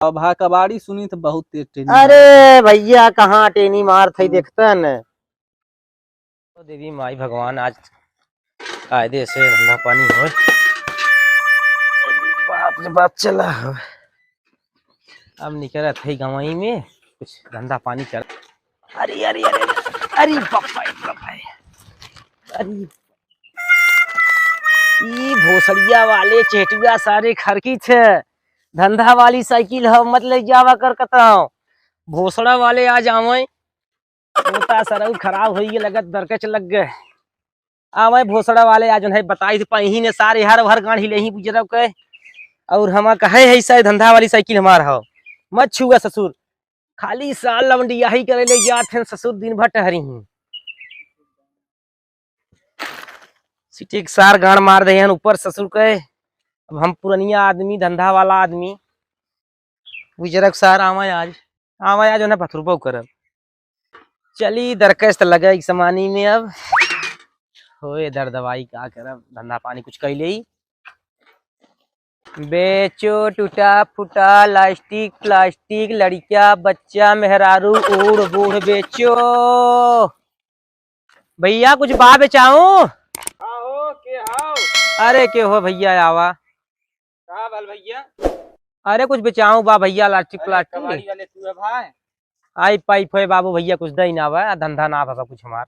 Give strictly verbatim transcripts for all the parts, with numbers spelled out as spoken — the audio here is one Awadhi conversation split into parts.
अब हा कबाड़ी सुनी तो बहुत तेज टेनी मार। अरे भैया, कहाँ टेनी मारत है, हम्म। देखते हैं न। ओ देवी माई भगवान, आज कायदे से धंधा पानी होए। बाप रे बाप, चला हो। अब निकरत है गंवई में, कुछ धंधा पानी कर। अरे, अरे, अरे, अरे, बाप रे, बाप रे। अरे, ई भोसड़िया वाले चेटुआ सारे खरकी छे। धंधा वाली साइकिल हो, मत ले जावा कर कतौ। भोसड़ा वाले आ जावे, तोता सरऊ खराब होइए लगत, दरकच लग गए। आवे भोसड़ा वाले आज उन्हें बताई थी, पही ने सारे हर भर गांठ ले ही बुजरब के। और हम कहे है, "सै धंधा वाली साइकिल हमार हो, मत छुआ ससुर।" खाली साल लवंडियाही करे ले जात हैं ससुर, दिन भर टहरी ही। सिटी के सार गांड मार दे हैं ऊपर ससुर के। अब हम पुरनिया आदमी, धंधा वाला आदमी, बुजरक सार आवा आज, आवा आज उन्हें पथरुपो करब। चली दरकस त लगे एक समानी में अब। होए दर दवाई का करब, धंधा पानी कुछ कैले ही। बेचो टूटा फूटा लास्टिक प्लास्टिक, लड़किया बच्चा मेहरारू ऊड़ बूढ़ बेचो। भैया कुछ बा बेचाऊं? का हो, के हाव? अरे के हो भैया, आवा। का बाल भैया? अरे कुछ बेचाऊं बा भैया, लास्टिक अरे प्लास्टिक। कबाड़ी वाले तू है भाई? आई पाइप है बाबू भैया, कुछ दई ना बा, धंधा ना बा कुछ हमार।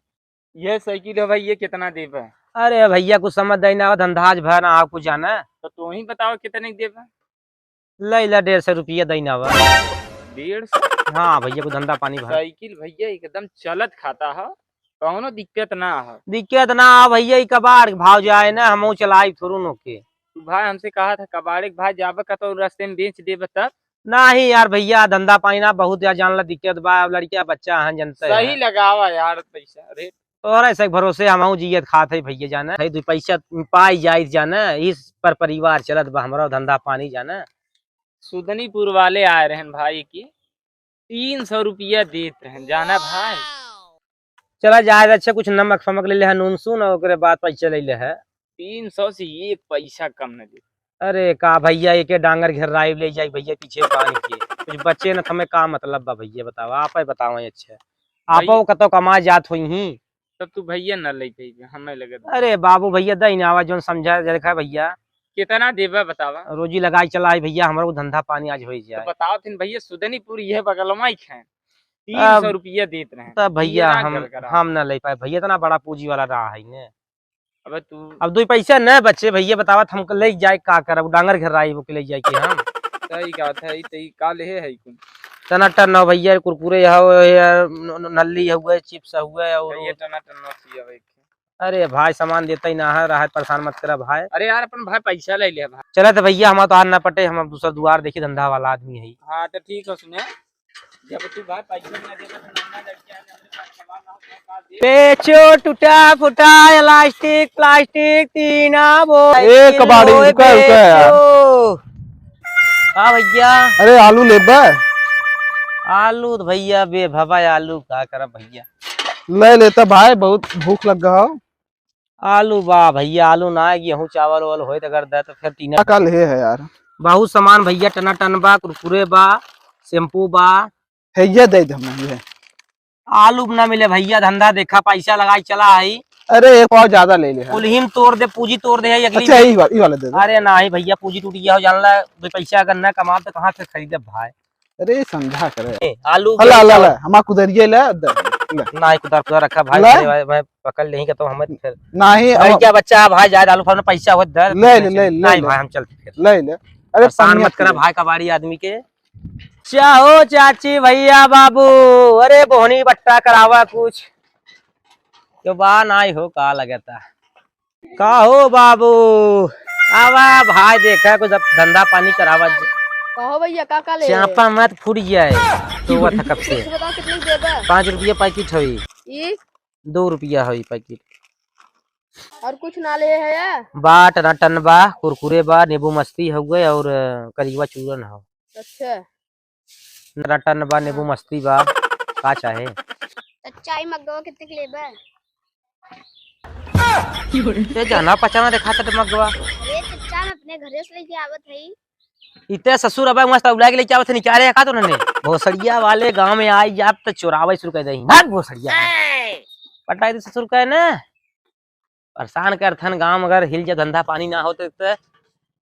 ये साइकिल है भाई, ये कितना देबे? अरे भैया कुछ समझ दई ना बा, धंधा आज भर ना हो कुछ जाना। तो तू ही बताओ कितने के देबे? ले ला, डेढ़ सौ रुपया दई ना बा। डेढ़ सौ? हाँ भैया, कुछ धंधा पानी भर। साइकिल भैया एकदम चलत खाता है, कौनो दिक्कत ना है। दिक्कत ना है भैया, ई कबाड़ के भाव जाए ना, हमहू चलाई थोड़ू नो के। तू भाई हमसे कहा था कबाड़े के भाई जाबे का तो रास्ते में बेच देबे तब। नाही यार भैया, धंधा पानी ना बहुत यार, जान ला दिक्कत बा, अब लड़किया बच्चा हैं जनते सही हैं। लगावा यार पैसा रेट। तोहरा ऐसे भरोसे हमहू जियत खात है भैया जाना है, दू पैसा पाई जाइत जाना, इस पर परिवार चलत बा हमरा, धंधा पानी जाना। सुदनीपुर वाले आए रहन भाई की, तीन सौ रुपया देत रहन जाना भाई। चला जाए, अच्छा कुछ नमक फमक ले ले है, नून सून, और ओकरे बाद पैसा ले ले है। तीन सौ से एक पैसा कम न दे। अरे का भैया, एके डांगर घेराई ले जाई भैया पीछे बांध के, कुछ बचे न, हमें का मतलब बा भैया, बताओ, आप ही बताओ। अच्छा, भाई, आपो कतो कमा जात होई ही। तब तू भैया न ले पाइबे, हमें लगे। अरे बाबू भैया, दई ना आवा, जोन समझा देखा भैया। कितना देबे बतावा? रोजी लगाई चलाई भैया, हमरो धंधा पानी आज होई तो जाए। बताओ थिन भैया, सुदनीपुर ये बगलवा ही है, अब तीन सौ रुपया देत रहे। तब भैया ये ना हम, घर का रहा। हम ना ले पाए भैया, इतना बड़ा पूंजी वाला रहा है ने। अबे तू अब दो पैसा न बचे भैया, बतावा त हमको ले जाए का करब, डांगर घेराई वो के ले जाए के हम। सही बात है, ई त ई का ले है कुल? टनाटन नौ भैया, कुरकुरे हो या न-, न-, नल्ली हुए, चिप्स हुए और भैया टनाटन नौ सिया भाई। अरे भाई, सामान देता ही ना है, रहा है, परेशान मत करा भाई। अरे यार, अपन भाई पैसा ले ले भाई। चला त भैया, हमार तो हाथ ना पटे, हम अब दूसरा दुआर देखी, धंधा वाला आदमी है। हाँ, तो ठीक है, सुने, जब तू भाई पैसा ना देबे, तो नन्ना लड़किया ने हमरे पास सवाल ना होता है, का दे? बेचो टूटा फूटा इलास्टिक प्लास्टिक तीना बो ए कबाड़ी, रुका, रुका यार। बेचो। हाँ भैया। अरे आलू लेबा? आलू तो भैया बेभवा आलू का करब भैया। ले लेता भाई, बहुत भूख लग गया हो। आलू बा भैया, आलू ना है, गेहूं चावल वावल होइत अगर दे तो फिर तीन का ले है यार। बहुत सामान भैया, टनाटन बा, कुरकुरे बा, शैम्पू बा। है ये दे दे हमें ये। आलू ना मिले भैया, धंधा देखा, पैसा लगाई चला है। अरे एक पाव ज्यादा ले ले है। कुल्हिम तोड़ दे, पूंजी तोड़ दे है अगली अच्छा, में। यही वाला, ये वाला दे दे। अरे नाही भैया, पूंजी टूट गया हो, जान ला, दो पैसा अगर ना कमाब तो कहाँ से खरीदे भाई? अरे समझा करे। ए, आलू हला, गेहूं हला, चावल। हला, हमार कुदरिये ले, दे, ले। नाही, कुदार, कुदार रखा भाई, ले। अरे भाई, मैं पकड़ लेही का तो हमें फिर। नाही, लड़किया बच्चा भाई, जाए आलू फालू पैसा हो दर। ले, ले, ले, ले, नाही ले। भाई, हम चलते फिर। ले, ले। अरे परेशान मत करा भाई, कबाड़ी आदमी के। चाहो चाची, भैया, बाबू, अरे बोहनी बट्टा करावा कुछ। क्यों बा नाही हो, का लगता? का हो बाबू, आवा भाई, देखा कुछ धंधा पानी करावा। कहो भैया, का का ले? चापा मत फूट जाए। तो हुआ था कब से। तो बताओ, कितने की देबा? पाँच रुपया पैकेट हई। ई? दो रुपया हई पैकेट। और कुछ ना ले है या? बा, टनाटन बा, कुरकुरे बा, नींबू मस्ती हउए और, अ, करियवा चूरन हौ। अच्छा। टनाटन बा, नींबू मस्ती बा, का चाहे? त चाय मगवा कितने के लेबे? ते जाना पहचाना देखा त मगवा। अरे चच्चा, हम अपने घरे से लेके आवत हई। इतने ससुर अब मस्त उला के लेके आवत है, निकाले का तो उन्होंने। भोसड़िया वाले गांव में आई जात तो चोरावे शुरू कर दही। भाग भोसड़िया। पटाई दे ससुर का है ना। परेशान करथन गांव, अगर हिल जा धंधा पानी ना होते तो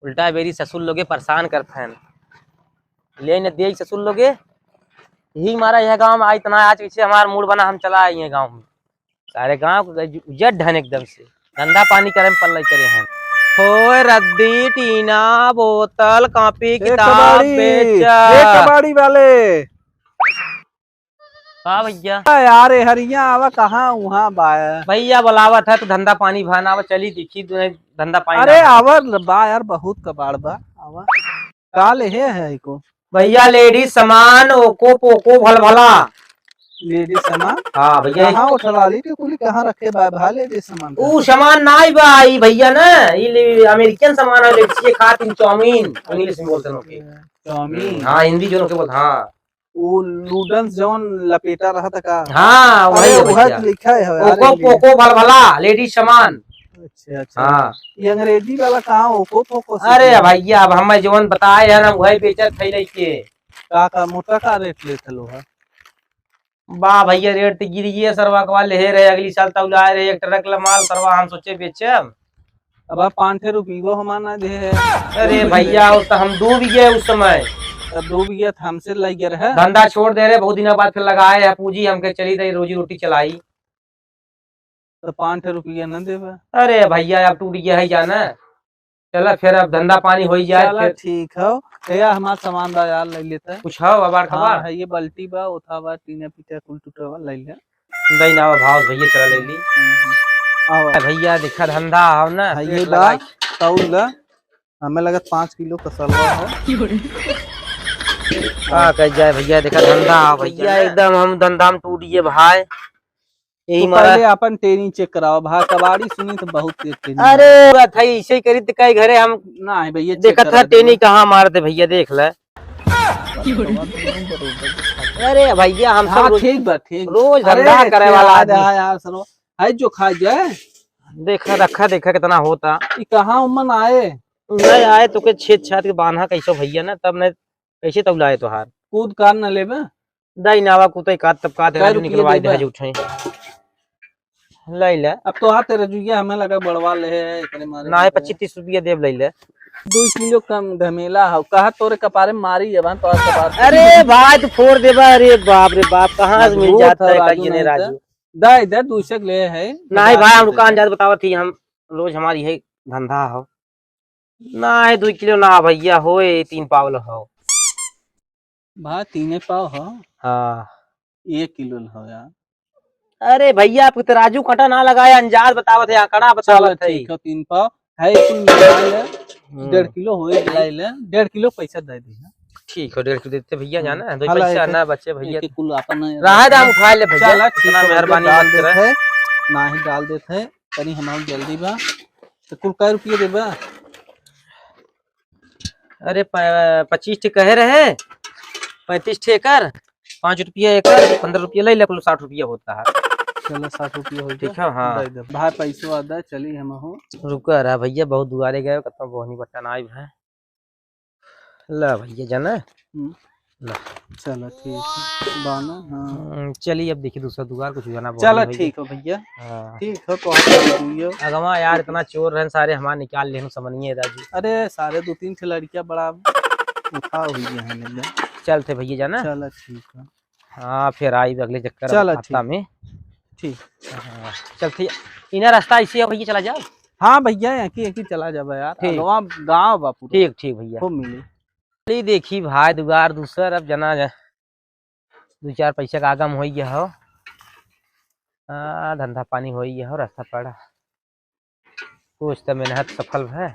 उल्टा बेरी ससुर लोगे परेशान करथन। ले न दे ससुर लोगे। यही मारा यह गांव में आई इतना आज पीछे हमार मूड बना हम चला आई हैं गांव में। सारे गांव को गज-, उजड़ ढन एकदम से। धंधा पानी करे में पल्ले चले हैं। होए रद्दी, टीना, बोतल, कॉपी, ए किताब कबाड़ी, बेचा। ए कबाड़ी वाले। का भैया? आ यार, ए हरिया आवा, कहाँ उहाँ बा? भैया बुलावत है तो धंधा पानी भाना आवा, चली देखी दो धंधा पानी अरे ना। आवर बा यार, बहुत कबाड़ बा, आवा। का ले है, है इको? भैया लेडीज सामान, ओको पोको भलभला। लेडीज सामान? हाँ भैया। कहाँ उठलाली के कुली कहाँ रखे बा, भा लेडीज सामान का? ऊ सामान नाई बा, ई भैया ना, ई ले-, अमेरिकन सामान है, लेडीज के खातिर चाउमीन, इंग्लिश में बोलते हैं ओके। चाउमीन? हाँ, हिंदी जो ओके बोलते, हाँ। वो नूडल्स जौन लपेटा रहत का? हाँ, अरे, वही है वह भैया। लिखा है, अरे, ओको ये। पोको भलभला, लेडीज सामान। अच्छा, अच्छा। हाँ। ये अंग्रेजी वाला कहाँ ओको पोको से अरे दिया? भैया, अब हमें जौन बताए है ना, वही बेचत है लेके। का, का मोटा का रेट लेत लो है? बा भैया, रेट तो गिर गया सरवा, कवा ले रहे, अगली साल तौलाए रहे, एक ट्रक ला माल सरवा, हम सोचे बेचब। अब आप पाँच ठे रुपये हमार ना दे है। अरे भैया, वो तो हम डूब गए उस समय। तब डूब गया था, हमसे लग गया रहे। धंधा छोड़ दे रहे, बहुत दिनों बाद फिर लगाए है पूंजी, हमके चली रही रोजी रोटी चलाई। तो पाँच ठे रुपया न देबा। अरे भैया, अब टूट गया है जाना। चला फिर, अब धंधा पानी हो ही जाए चला फिर। ठीक हो। भैया, हमार सामान बा यार, ले लेते हैं। कुछ हो, अबार हाँ, खबर? है ये बाल्टी बा, ओथा बा, टीना पीटा कुल टूटा बा, ले ले। दई ना भाव भैया, चला ले ली। हम्म, हम्म। आओ। भैया, देखा धंधा हो ना, हाँ, पेट ये बा, लगाई। तौल ला। हमें लगत पाँच किलो कसलवा हो। का कह जाए भैया, देखा धंधा हो भैया, भैया ना। एकदम हम धंधा में टूट गए भाई। यही तू मारा। पहले अपन टेनी चेक कराओ भाई, कबाड़ी सुनी तो बहुत तेज टेनी अरे, मारे। बात है, ऐसे ही करी तो कई घरे हम ना है भैया, चेक देखत करा है, दे। टेनी कहाँ मार दे भैया, देख ले। अरे भैया, हम सब हाँ, रोज, ठीक बा, ठीक। रोज अरे, धंधा करे वाला आदमी। यार, सरो, है जो खा जाए। देखा, रखा, देखा कितना होता। ई कहाँ उमन आए? नहीं आए तो के छेद छाद के बांधा कैसो भैया ना, तब नहीं कैसे तौलाए तोहार? कूद कान न लेबे? दाई नावा कुतई का तब का कै तेरा जो रुपये निकलवाई दे देबा? है जो उठे। लाई ले। अब तो हाथ तेरा जुइया हमें लगा बड़वा ले है, एकरे मारे ना है, में पच्चीस तीस रुपया देब, लाई ले। दो किलो कम घमेला हो, कहा तोरे कपारे मारी जबान तो आज कपार। अरे भाई, तू फोड़ देबा, अरे बाप रे बाप, कहाँ से मिल मजबूत जाता है, है राजू, कहिए नहीं नहीं तो। राजू। दाई दे, दू सौ ले है। नहीं भाई, हम दुकान जात बतावत ही, हम रोज हमारी है धंधा हो। ना है, दो किलो ना भैया, होए तीन पाव ल हो। भा तीने पाव हो? हाँ। एक किलो ल हो यार। अरे भैया, आप तराजू कांटा ना लगाए, अंदाज बतावत है, आंकड़ा बतावत चलो है। ठीक हो, तीन पाव है, कुल मिला ले, हम्म। डेढ़ किलो होए, मिला ले, डेढ़ किलो पैसा दे दी। ठीक हो, डेढ़ किलो देते भैया, हम्म। जाना है, दो हला पैसा एक, ना बचे भैया। एक कुल आपन रहा है, दाम उठा ले भैया, चला, ठीक इतना है, मेहरबानी डाल मत देत करे। है, ना ही डाल देत है, तनी हमार जल्दी बा। तो कुल कै रुपये देबा? अरे, प-, पच्चीस ठे कहे रहे, पैंतीस ठे एकर, पाँच रुपया एकर, पन्द्रह रुपया ले ले, कुल साठ रुपया होता है। चलो, साठ रुपया हो ठीक गया। है, हाँ। दे दे। भाई, पैसो आ दे, चली हम हो। रुका रहा भैया, बहुत दुआरे गए, कतौ बोहनी बट्टा ना आइब है। ला भैया, जाना? हम्म। ला। चलो, ठीक है। बाना, हाँ। हम्म, चलिए, अब देखिए दूसरा दुआर, कुछ जाना बोहनी चलो, भैया। ठीक हो भैया। हाँ। ठीक हो, तो आप दे दियो। अगवा यार, इतना चोर रहन, सारे हमार निकाल लेहन, समनिए राजू। अरे, सारे दो तीन ठे लड़कियां बड़ा उठाव हुई है एकदम। चलते भैया, जाना? चलो, ठीक है। हाँ, फिर आई अगले चक्कर चलो, हफ्ता ठीक। में। ठीक। हाँ, चलते। इना रास्ता ऐसे है भैया, चला जाओ। हाँ भैया, यहाँ की, यहाँ की चला जाबे यार। ठीक। अगवा गाँव बा पूरा। ठीक, ठीक भैया। खूब मिली। चली देखी भाई, दुआर दूसर, अब जना जा, दो चार पैसा का आगम हो गया हो। हाँ, धंधा पानी हो गया हो, रास्ता पड़ा। कुछ तो मेहनत सफल है।